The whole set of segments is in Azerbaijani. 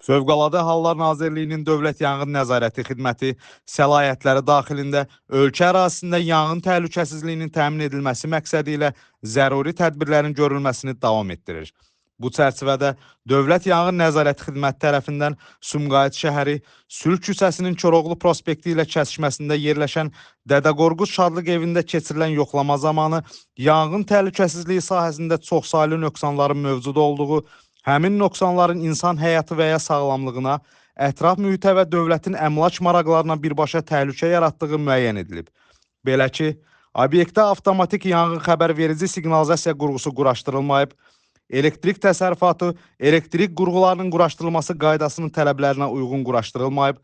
Fövqəladə Hallar Nazirliyinin Dövlət Yanğın Nəzarəti Xidməti səlahiyyətləri daxilində ölkə ərazisində yanğın təhlükəsizliyinin təmin edilməsi məqsədi ilə zəruri tədbirlərin görülməsini davam etdirir. Bu çərçivədə Dövlət Yanğın Nəzarəti Xidməti tərəfindən Sumqayıt şəhəri Sülh küçəsinin Koroğlu prospekti ilə kəsişməsində yerləşən Dədə Qorqud Şadlıq evində keçirilən yoxlama zamanı yanğın təhlükəsizliyi sahəsində çoxsaylı nöqsanların mövcud olduğu, həmin nöqsanların insan həyatı və ya sağlamlığına, ətraf mühitə və dövlətin əmlak maraqlarına birbaşa təhlükə yaratdığı müəyyən edilib. Belə ki, obyektdə avtomatik yanğın xəbər verici siqnalizasiya qurğusu quraşdırılmayıb, elektrik təsərrüfatı elektrik qurğularının quraşdırılması qaydasının tələblərinə uyğun quraşdırılmayıb,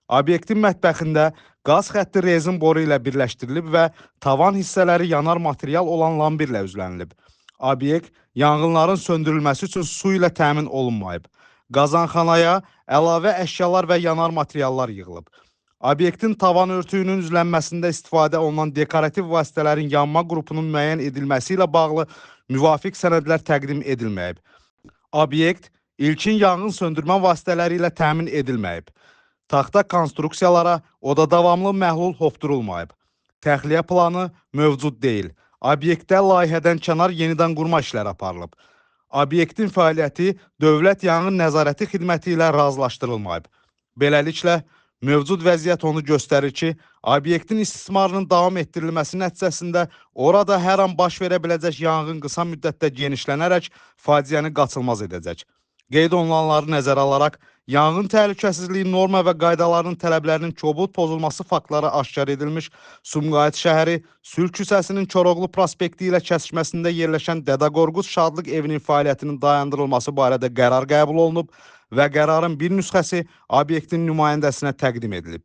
obyektin mətbəxində qaz xətti rezin boru ilə birləşdirilib və tavan hissələri yanar material olan lambirlə üzlənilib. Obyekt yanğınların söndürülməsi üçün su ilə təmin olunmayıb. Qazanxanaya əlavə əşyalar və yanar materiallar yığılıb. Obyektin tavan örtüyünün üzlənməsində istifadə olunan dekorativ vasitələrin yanma qrupunun müəyyən edilməsi ilə bağlı müvafiq sənədlər təqdim edilməyib. Obyekt ilkin yanğın söndürmə vasitələri ilə təmin edilməyib. Taxta konstruksiyalara oda davamlı məhlul hopdurulmayıb. Təxliyə planı mövcud deyil. Obyektdə layihədən kənar yenidən qurma işləri aparılıb. Obyektin fəaliyyəti Dövlət Yanğın Nəzarəti Xidməti ilə razılaşdırılmayıb. Beləliklə, mövcud vəziyyət onu göstərir ki, obyektin istismarının davam etdirilməsi nəticəsində orada hər an baş verə biləcək yanğın qısa müddətdə genişlənərək faciəni qaçılmaz edəcək. Qeyd olunanları nəzərə alaraq, yanğın təhlükəsizliyi norma və qaydalarının tələblərinin kobud pozulması faktları aşkar edilmiş Sumqayıt şəhəri Sülh küçəsinin Koroğlu prospekti ilə kəsişməsində yerləşən Dədə Qorqud Şadlıq evinin fəaliyyətinin dayandırılması barədə qərar qəbul olunub və qərarın bir nüsxəsi obyektin nümayəndəsinə təqdim edilib.